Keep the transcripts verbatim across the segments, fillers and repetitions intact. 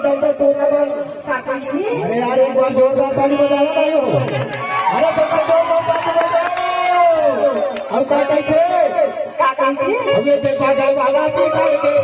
अरे यार, एक बार जोरदार ताली बजाओ भाइयों। अरे, तो जोरदार ताली बजाओ। अब का कहिथे? का कहिथे? अब ये देखा जाए वाला तो करके।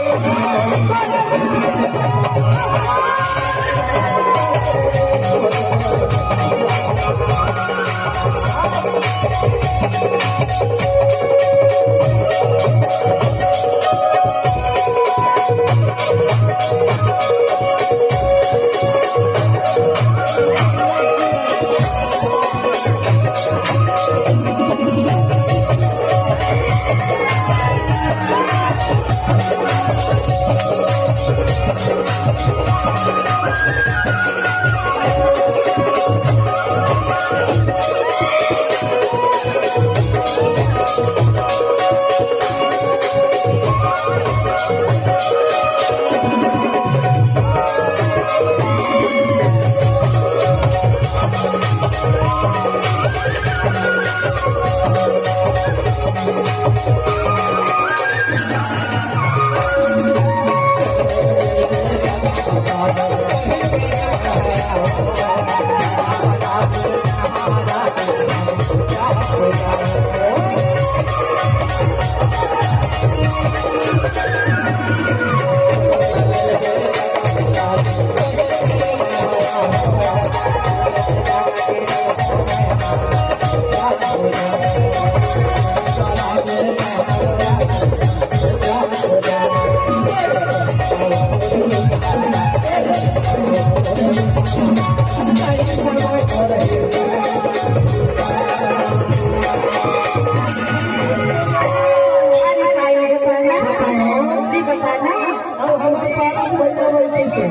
अरे, का ये बताना? जी, बताना। अब हमारे पापा को बच्चा बैठे से।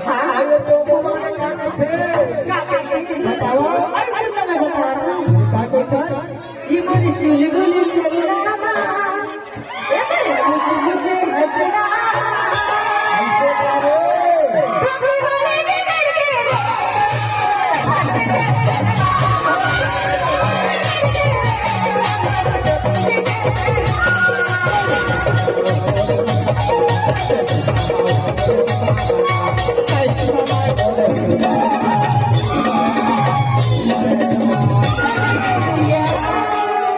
हाँ। अरे, तो तुम्हारे क्या करते? क्या करते? बताओ। अरे, सुन ना, बताओ। क्या करता? ये बोली, चुली बोली, चुली बोली।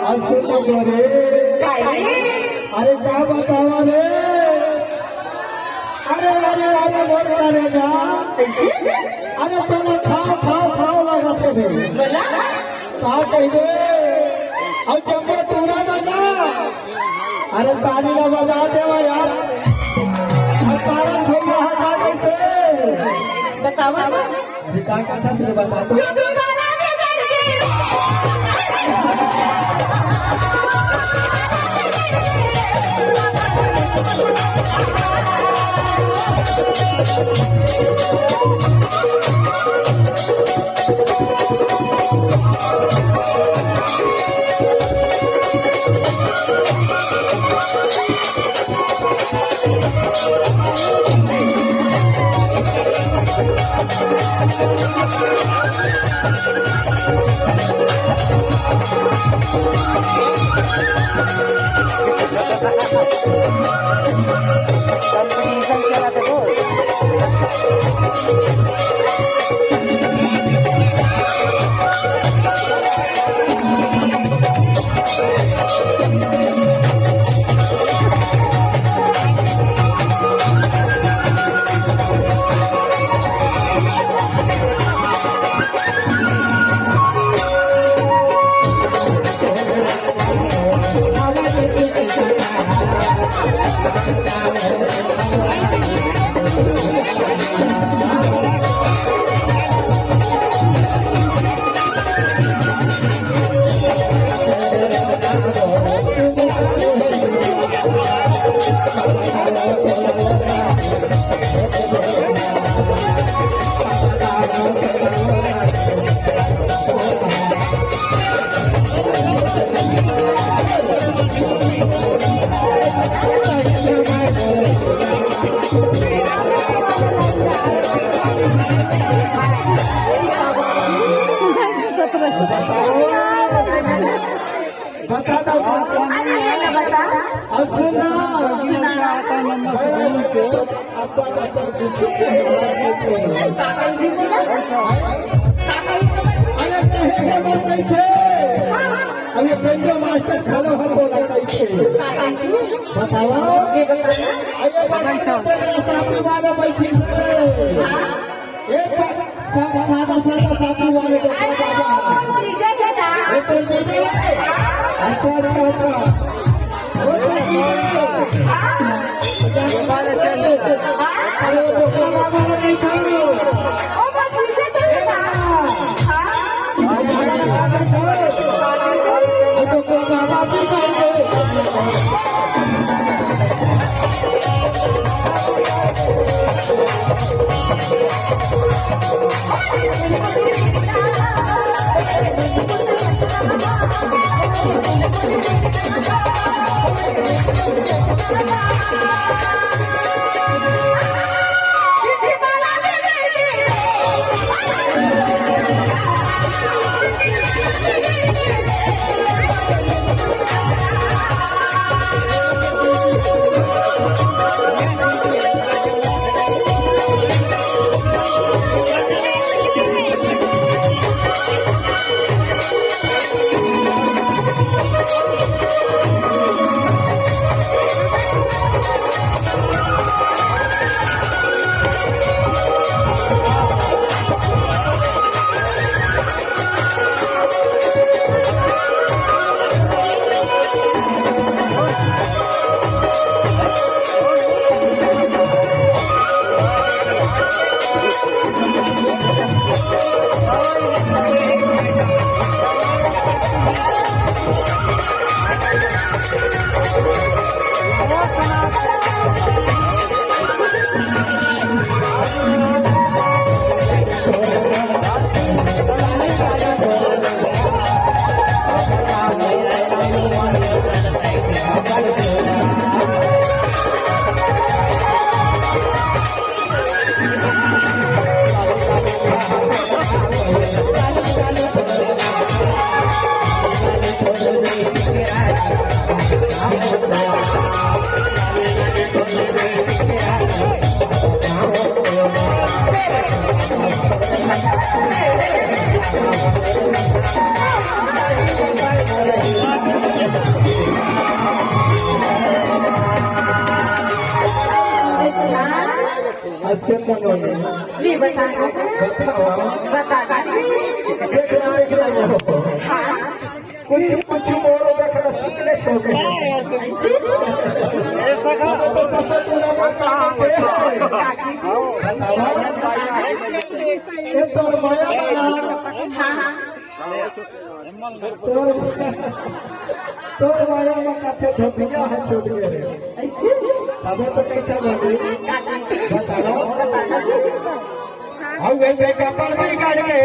अरे सुन ना रे। अरे का बतावा रे? अरे, अरे, अरे, मोर करेजा। अरे, तोला खाव, खाव, खाव लागत हे बे। बोला। का कहिबे? अउ जम्मो टूरा मन ना। अरे, ताली ला बजा देवा यार। अउ तारा भैया हा जाने से। बतावा। अभी का कथा से बता दो। बता दो। अरे, बता। अब सुन ना। सुना। आता नंबर से बोल के। अपन, अपन कुछ अरे कहे हे मत कहिथे। अरे बेंजो मास्टर घलो ह बोला कहिथे। बतावा। अरे बगल से तेरे साथी वाले बैठी थे। एक बार सा-, सादा, सादा साथी वाले को क्या बात है? ये तो दीदी है। अच्छा, अच्छा, अच्छा। अच्छा, कौन है? ये बता। बताओ। बता। देख रहा, देख रहा वो। हाँ। कुछ, कुछ और देख रहा, सीखने सो गए। ऐसे? ऐसा का? तो सबसे पूरा बात बताओ। ये तो माया, माया। हाँ, हाँ। तोर, तोर माया में कथे धोतिया है छूट गए रे। तबे तो कैसा लगे? बताओ। अब वैसे कपड़ भी काट के।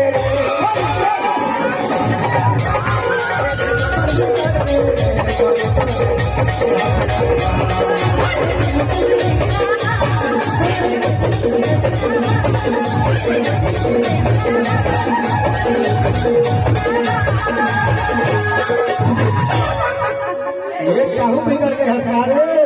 ये कहूँ बिगड़ के हंसा रे।